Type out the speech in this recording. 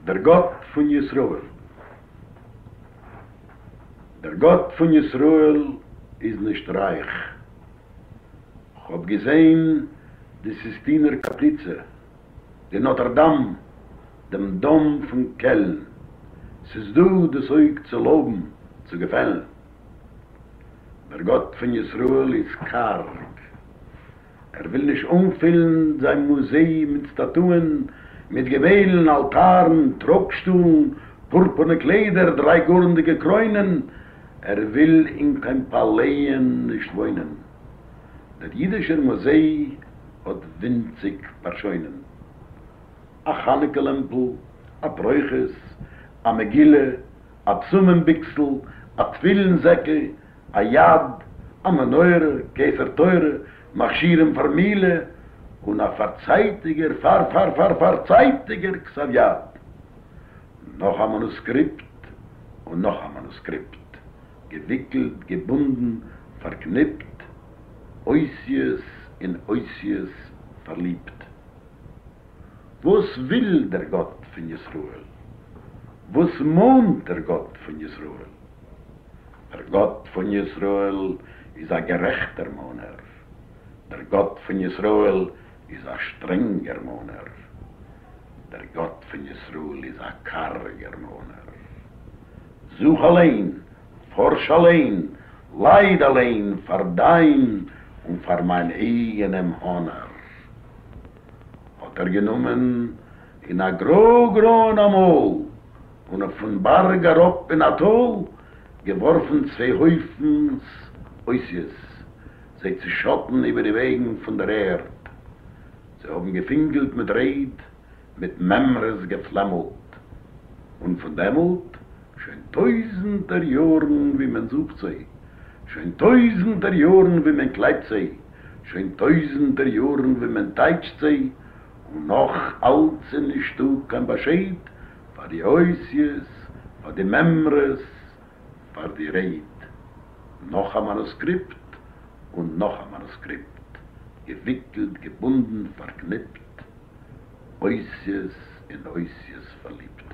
דער גאט פון ישראל. דער גאט פון ישראל איז נישט רייך. כ'האב געזען די סיסטינער קאפליצע, די נאטערדאם, דעם דאם פון קעלן. ס'איז דא דאס אויג צו לויבן, צו געפעלן. דער גאט פון ישראל איז קארג. ער וויל נישט אנפילן זיין מוזיי מיט סטאטוען, מיט געמעלן, אלטארן, טראגשטולן, פורפורנע קליידער, דרייגארנדיגע קרוינען, ער וויל אין קיין פאלעיען נישט וואוינען. דער אידישער מוזיי האט ווינציג פארשוינען. א חנוכה לעמפל, א פרוכת, א מגילה, א בשמים ביקסל, א תפילין זעקל, א יד, א מנורה, כתר תורה, מכשירים פאר מילה, און א פארצייטיגער פאר-פאר-פאר-פארצייטיגער כתב יד. נאך א מאנוסקריפט און נאך א מאנוסקריפט, געוויקלט, געבונדן, פארקניפט, אותיות אין אותיות פארליבט. וואס וויל דער גאט פון ישראל? וואס מאנט דער גאט פון ישראל? דער גאט פון ישראל איז א גערעכטער מאנער, דער גאט פון ישראל איז א שטרענגער מאנער, דער גאט פון ישראל איז א קארגער מאנער. זוך אליין, פארש אליין, לייד אליין פאר דיין און פאר מיין אייגענעם האנאר. האָט ער גענומען אין אַ גראָ-גראָען אַמאָל און פֿון באַרג אַראָפּ אין אַ טאָל געוואָרפֿן צוויי הויפֿנס אותיות, זיי צעשאָטן איבער די וועגן פֿון דער ערד. זיי האָבן געפֿינקלט מיט רייד, מיט מימרות געפֿלעמלט. און פֿון דעמאָלט, שוין טויזנטער יאָרן ווי מען זוכט זיי, שוין טויזנטער יאָרן ווי מען קלייבט זיי, שוין טויזענטער יארן ווי מען טייטשט זיי, און נאך אלץ איז נישטא קיין באשייד פאר די אותיות, פאר די מימרות, פאר די רייד. נאך א מאנוסקריפט און נאך א מאנוסקריפט, געוויקלט, געבונדן, פארקניפט, אותיות אין אותיות פארליבט.